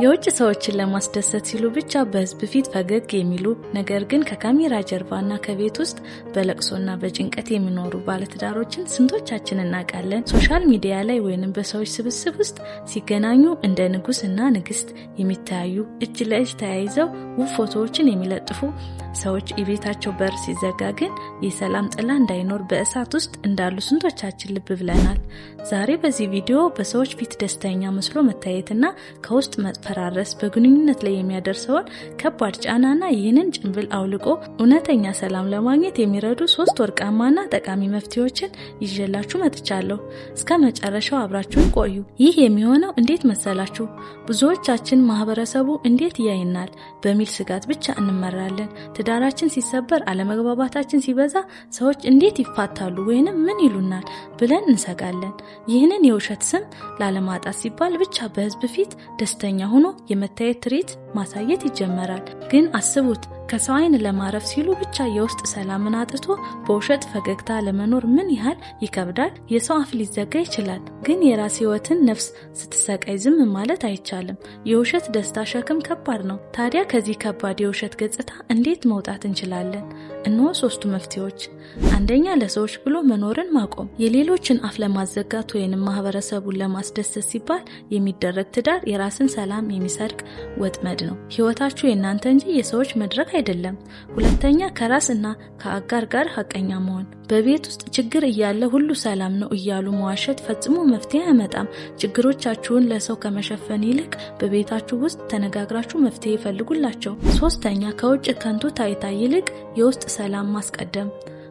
የውጭ ሰዎችን ለማስደሰት ሲሉ ብቻ በህዝብ ፊት ፈገግ የሚሉ፣ ነገር ግን ከካሜራ ጀርባና ከቤት ውስጥ በለቅሶና በጭንቀት የሚኖሩ ባለትዳሮችን ስንቶቻችን እናውቃለን? Social media ላይ ወይንም በሰዎች ስብስብ ውስጥ ሲገናኙ እንደ ንጉስ እና ንግስት የሚታዩ፣ እጅ ለእጅ ተያይዘው ውብ ፎቶዎችን የሚለጥፉ ሰዎች የቤታቸው በር ሲዘጋ ግን የሰላም ጥላ እንዳይኖር በእሳት ውስጥ እንዳሉ ስንቶቻችን ልብ ብለናል? ዛሬ በዚህ ቪዲዮ በሰዎች ፊት ደስተኛ መስሎ መታየትና ከውስጥ መፈራረስ በግንኙነት ላይ የሚያደርሰውን ከባድ ጫናና ይህንን ጭንብል አውልቆ እውነተኛ ሰላም ለማግኘት የሚረዱ ሶስት ወርቃማና ጠቃሚ መፍትሄዎችን ይዤላችሁ መጥቻለሁ። እስከ መጨረሻው አብራችሁን ቆዩ። ይህ የሚሆነው እንዴት መሰላችሁ? ብዙዎቻችን ማህበረሰቡ እንዴት ያይናል በሚል ስጋት ብቻ እንመራለን። ትዳራችን ሲሰበር፣ አለመግባባታችን ሲበዛ ሰዎች እንዴት ይፋታሉ ወይንም ምን ይሉናል ብለን እንሰጋለን። ይህንን የውሸት ስም ላለማጣት ሲባል ብቻ በህዝብ ፊት ደስተኛ ሆኖ የመታየት ትርኢት ማሳየት ይጀመራል። ግን አስቡት፣ ከሰው ዓይን ለማረፍ ሲሉ ብቻ የውስጥ ሰላምን አጥቶ በውሸት ፈገግታ ለመኖር ምን ያህል ይከብዳል? የሰው አፍ ሊዘጋ ይችላል፣ ግን የራስ ህይወትን ነፍስ ስትሰቃይ ዝም ማለት አይቻልም። የውሸት ደስታ ሸክም ከባድ ነው። ታዲያ ከዚህ ከባድ የውሸት ገጽታ እንዴት መውጣት እንችላለን? እነሆ ሶስቱ መፍትሄዎች። አንደኛ፣ ለሰዎች ብሎ መኖርን ማቆም። የሌሎችን አፍ ለማዘጋት ወይንም ማህበረሰቡን ለማስደሰት ሲባል የሚደረግ ትዳር የራስን ሰላም የሚሰርቅ ወጥመድ ነው። ህይወታችሁ የእናንተ እንጂ የሰዎች መድረክ አይደለም። ሁለተኛ፣ ከራስ እና ከአጋር ጋር ሀቀኛ መሆን። በቤት ውስጥ ችግር እያለ ሁሉ ሰላም ነው እያሉ መዋሸት ፈጽሞ መፍትሄ አያመጣም። ችግሮቻችሁን ለሰው ከመሸፈን ይልቅ በቤታችሁ ውስጥ ተነጋግራችሁ መፍትሄ ይፈልጉላቸው። ሶስተኛ፣ ከውጭ ከንቱ ታይታ ይልቅ የውስጥ ሰላም ማስቀደም።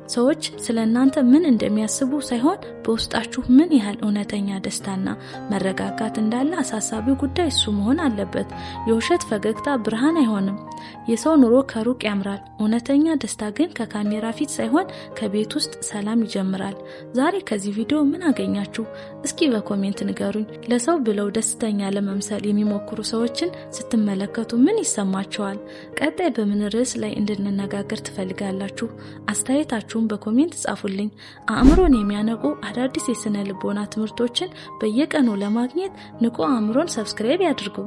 ሰዎች ስለ እናንተ ምን እንደሚያስቡ ሳይሆን በውስጣችሁ ምን ያህል እውነተኛ ደስታና መረጋጋት እንዳለ አሳሳቢው ጉዳይ እሱ መሆን አለበት። የውሸት ፈገግታ ብርሃን አይሆንም። የሰው ኑሮ ከሩቅ ያምራል፣ እውነተኛ ደስታ ግን ከካሜራ ፊት ሳይሆን ከቤት ውስጥ ሰላም ይጀምራል። ዛሬ ከዚህ ቪዲዮ ምን አገኛችሁ? እስኪ በ comment ንገሩኝ። ለሰው ብለው ደስተኛ ለመምሰል የሚሞክሩ ሰዎችን ስትመለከቱ ምን ይሰማችኋል? ቀጣይ በምን ርዕስ ላይ እንድንነጋገር ትፈልጋላችሁ? አስተያየታችሁን በ comment ጻፉልኝ። አእምሮን የሚያነቁ አዳዲስ የስነ ልቦና ትምህርቶችን በየቀኑ ለማግኘት ንቁ አእምሮን subscribe ያድርጉ።